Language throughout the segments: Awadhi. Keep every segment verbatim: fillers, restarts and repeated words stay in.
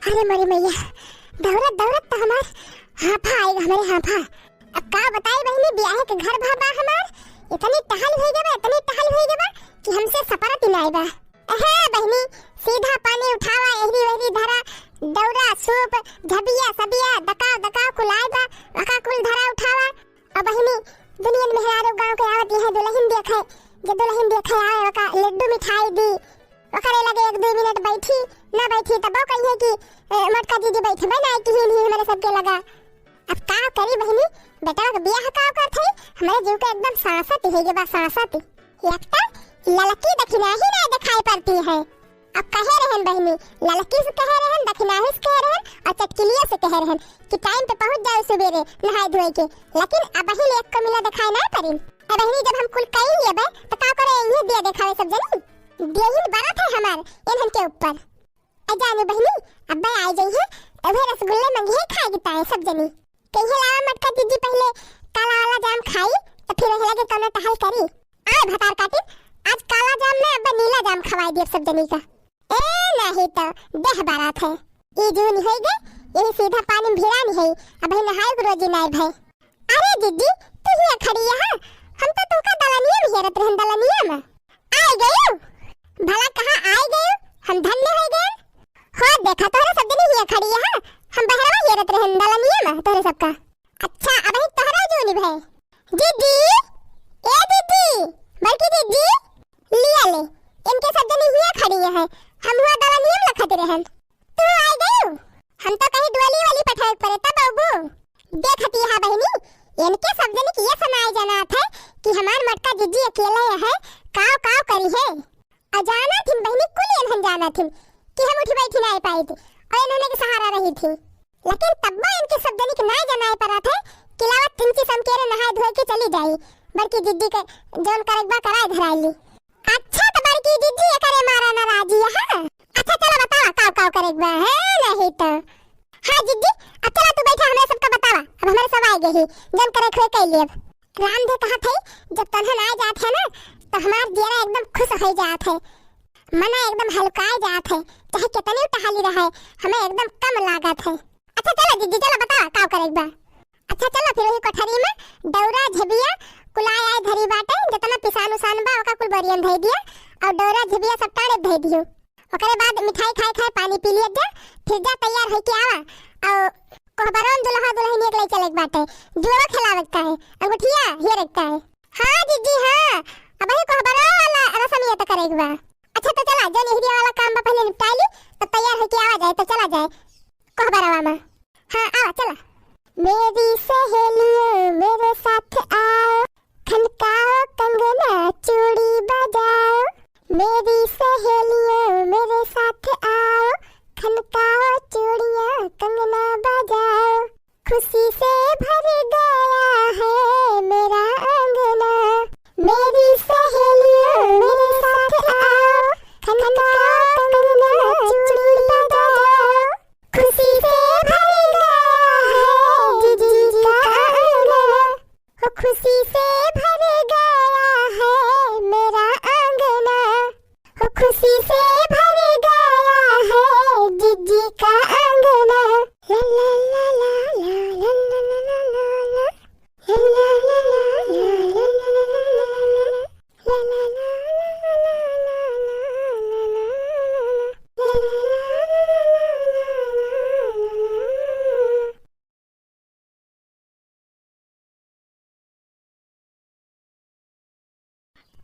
अरे मोरी मैया, दौड़त दौड़त त हमार हांफा आइगा, हमरे हांफा। अब का बताई बहिनी, बियाहे के घर भा बा हमार, इतनी टहल होइ गवा, इतनी टहल होइ गवा कि हमसे सपरत ही नाई बा। अहे बहिनी, सीधा पानी उठावा, एहरी ओहरी धरा, दौरा, सूप, झबिया, सबिया, दकाव, दकाव, कुल आइ बा, ओका कुल धरा उठावा। अब बहिनी, दुनियन मेहरारू गाँव के आवत हैं दुलहिन देखे, जे दुलहिन देखे आवे, ओका लड्डू मिठाई दी, ओकरे लगे एक दुइ मिनट बैठी, ना बैठी तबो कहिए कि, "ए, मोटका दीदी बैठबे ना किहिन ही हमरे सबके लगा।" अब का करी बहिनी, बेटवा के बियाह का करत है, हमरे जीव के एकदम सांसत ही है बा, सांसत। एक त ललकी दखिनाही ना दिखाई पड़ती है। अब कहे रहन बहिनी, ललकी से कहे रहन, दखिनाही से कहे रहन और चटकिलिया से कहे रहन कि टाइम पे पहुँच जाओ सुबेरे नहाए धोए के, लेकिन अबहिन एक को मिला दिखाई ना पड़िन। अब बहिनी जब हम कुल कई लेबे त का करे, इहे दिया देखावे सब जनी। देहिन बरत है हमार, इन्हन के ऊपर। ए जानी बहिनी, अब्बे आइ जइहे, उहे रसगुल्ले मंगिहे खाए के ताए सब जनी। कहिए लावा मोटका जीजी पहिले काला वाला जाम खाई, त फिर ओहे लगे कौनो टहल करी। आए भतार काटिन, आज काला जाम ना, अब्बे नीला जाम खवाई दियब सब जनी का। ए नाही त देह बरात है, ई जून होई गए, यही सीधा पानी में भिड़ानी है, अबही नहाए के रोजी नाई भय। अरे जीजी, तू हियाँ खड़ी है, हम तो तुहका दलनिया में हेरत रहन, दलनिया में। आइ गयो? भला कहाँ आइ गयो? हम धन्य होइ गए। हो देखा, तोहरे सब जनी हियाँ खड़ी है, हम बहरवा हेरत रहन दलनिया में तोहरे सबका। अच्छा, अबही तोहरा जूनी भय। जीजी, ए जीजी, बड़की जीजी, लिया ले, इनके सब जनी हियाँ खड़ी है, हम हुआ दलनिया में लखत रहन। तू आइ गयो? हम तो कहीं डोली वाली पठाए परे तब अबू। देखती हा बहिनी, इनके सब जनी के ये सुनाए जनात है कि हमार मोटका जीजी अकेले है, काव काव करी है। अजाना थिन बहिनी, कुल इन्हन जाना थिन कि हम उठी बैठी नाई पाई थी और इन्हने के सहारा रही थी। लेकिन तब्बो इनके सब जनी के नाई जनाए परा थे कि लावा तिनची समकेरे नहाए धोए के चली जाई, बड़की जीजी के जौन करेक बा कराए धराए ली। अच्छा त बड़की जीजी एकरे मारा नाराजी है। अच्छा चलो बतावा काव काव करेक बा है नहीं तो। हाँ जीजी, अब चला तू बैठा, हमरे सबका बतावा, अब हमरे सब आइ गए ही, जौन करेक होए कइ लेब। रामधे कहत है, जब तोहन आइ जात है ना, त हमार जियरा एकदम खुश होइ जात है, मना एकदम हल्काइ जात है, चाहे कितनी टहली रहे, हमें एकदम कम लागत है। अच्छा चला जीजी, चला बतावा काव करेक बा। अच्छा चला फिर वही कोठरी में दौरा झबिया कुल आइ आइ धरी बाटे, जितना पिसान उसान बा ओका कुल बोरियन धइ दिया और दौरा झबिया सब टाड़े धइ दियो। ओकरे बाद मिठाई खाए खाए पानी पी लिया जा, फिर जा तैयार होइके आवा और कोहबरवन दुल्हा दुल्हनिया के ले चलेक बाटे, जुआ खेलावेक है, अंगूठिया हेरेक है। हाँ जीजी हाँ, अबही कोहबरवा वाला रसम ये तो करेक बा। अच्छा तो चला, जौन एहरिया वाला काम बा पहिले निपटाइ ली, तब तैयार होइके आवा जाए, तो चला जाए कोहबरवा में। हाँ आवा चला। मेरी सहेलियों मेरे साथ आओ, खनकाओ कंगना चूड़ी बजाओ। मेरी सहेलियों मेरे साथ आओ, खनकाओ चूड़ियाँ कंगना बजाओ। खुशी से भर गया है मेरा आंगना। मेरी सहेलियों मेरे साथ आओ, खनकाओ कंगना चूड़ी बजाओ। खुशी से भर गया है जीजी का आंगना। हो खुशी से भर गया है मेरा आंगना। हो खुशी से भर गया है जीजी का आंगना। ला ला ला ला ला ला ला ला ला ला।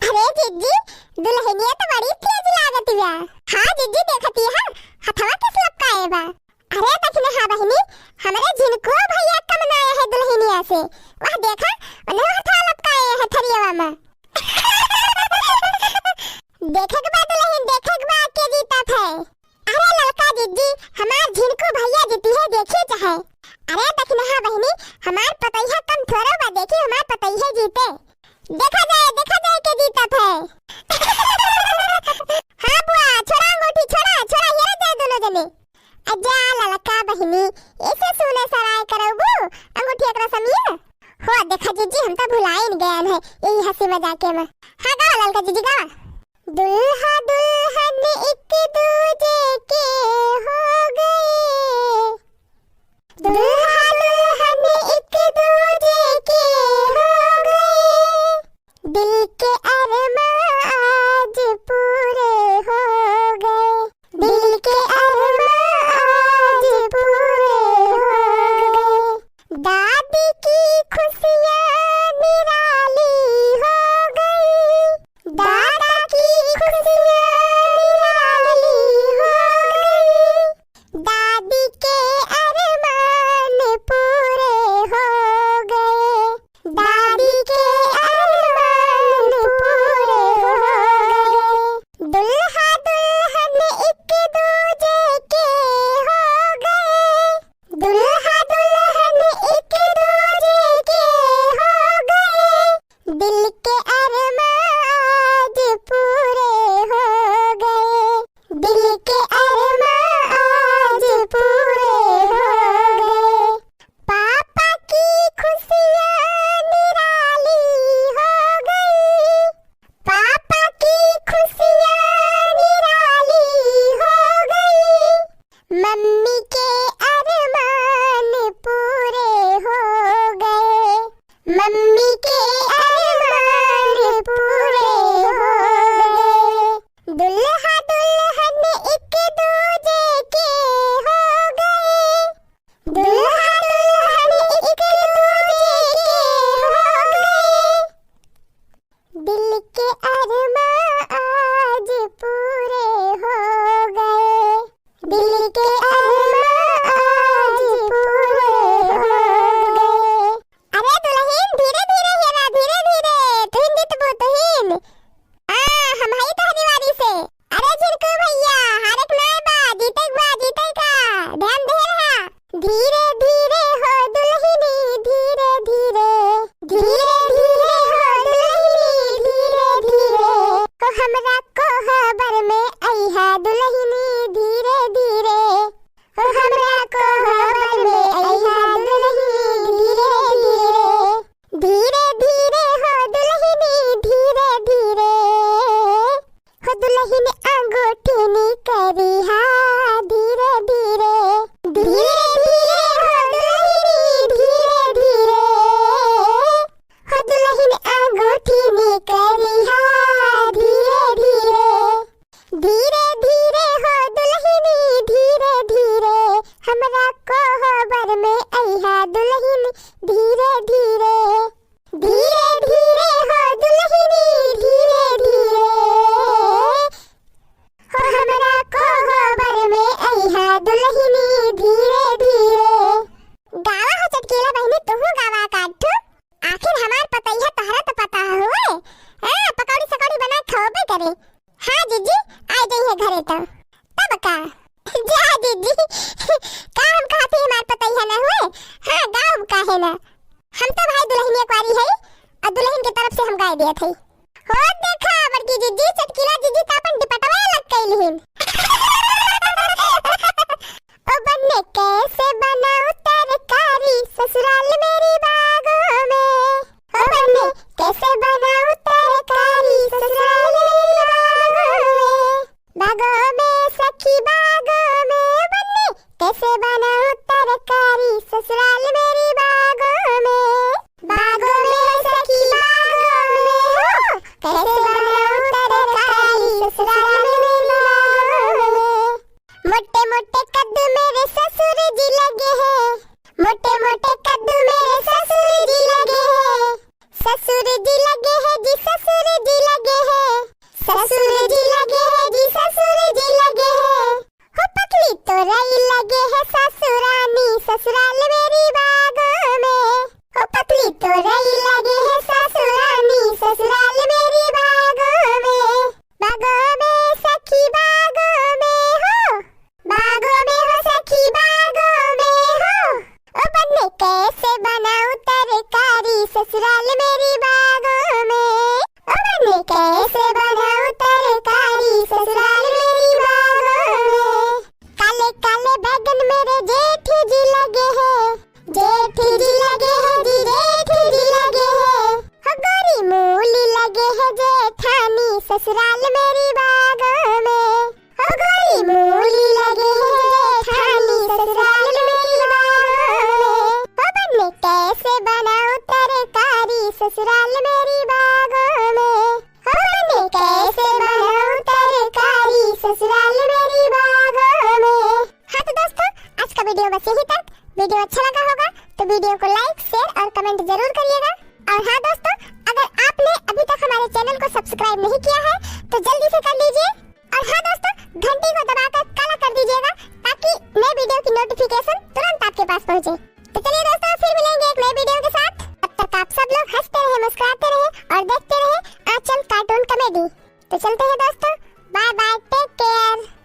अरे जीजी, दुल्हनिया तो बड़ी तेज लागत बा। हाँ जीजी, देखती है, हथवा किस लपकाए बा। अरे दखिनहा बहिनी, हमरे झिनकू भैया कम ना आए है दुल्हनिया से। वह देखा, उन्हें हथवा लपकाए है थरियवा में। देखे के बाद दुल्हन, देखे के बाद के जीतत है। अरे ललका जीजी, हमार झिनकू भैया जीती है, देखी चाहे। अरे दखिनहा बहिनी, हमार पतैया कम थोड़ो बा, देखी हमार पतैया जीते। देखा जाए, देखा जाए के जीतत है। हाँ बुआ, छोड़ा अंगूठी, छोड़ा, छोड़ा, हेरा जाए दोनों जने। अजा ललका बहिनी, ऐसे सुने सारा जाते घरे तो। तब का? जा दीदी, का हम कहत ही हमार पतोहिया ना हुए? हाँ, गाउब काहे ना? हम तो भाई दुलहिनिया कुआरी है और दुलहिन के तरफ से हम गाय दियत है। हो देखा बड़की जीजी, चटकीला जीजी तो अपन दुपटवा अलग कइली हिन। ओ बन्ने कैसे बनाऊं तरकारी ससुराल मेरी बागों में। ओ बन्ने कैसे बनाऊं तरकारी ससुराल मेरी बागों में। बागों में सखी बागों में, बन्ने कैसे बनाऊं तरकारी ससुराल मेरी बागों में। बागों में सखी बागों में हो, कैसे बनाऊं तरकारी ससुराल मेरी बागों में। मोटे मोटे कद्दू मेरे ससुर जी लगे हैं, मोटे मोटे कद्दू मेरे ससुर जी लगे हैं। ससुर जी लगे हैं जी, ससुर जी लगे हैं, ससुर जी लगे हैं जी, ससुर जी लगे हैं। हो पतली तोरई लगे है सासुरानी ससुराल मेरी बागों में। हो पतली तोरई लगे है सासुरानी ससुराल मेरी बागों में। बागों में सखी बागों में हो, बागों में हो सखी बागों में हो। ओ बन्ने कैसे बनाऊं तरकारी ससुराल मेरी बागों में। ओ बन्ने कैसे बनाऊं तरकारी ससुराल मेरी बागों में। काले काले बैगन मेरे जेठ जी लगे हैं, जेठ जी लगे हैं जी, जेठ जी लगे हैं। हो गोरी मूली लगे है जेठानी ससुराल मेरी बागों में। हो गोरी मूली लगे है जेठानी ससुराल मेरी बागों में। हो बन्ने कैसे बनाऊं तरकारी ससुराल मेरी बागों में। हो बन्ने कैसे बनाऊं तरकारी ससुराल मेरी बागों में। हाँ तो दोस्तों, आज का वीडियो बस यहीं तक। वीडियो अच्छा लगा होगा तो वीडियो को like, share और comment जरूर करिएगा। और हाँ दोस्तों, अगर आपने अभी तक हमारे channel को subscribe नहीं किया है तो जल्दी से कर लीजिए। और हाँ दोस्तों, घंटी को दबाकर काला कर दीजिएगा ताकि नए वीडियो की notification तुरंत आपके पास पहुँचे। तो चलिए दोस्तों, फिर मिलेंगे एक नए वीडियो के साथ। तब तक आप सब लोग हंसते रहें, मुस्कुराते रहें और देखते रहें आंचल cartoon comedy। तो चलते हैं दोस्तों, bye bye, take care।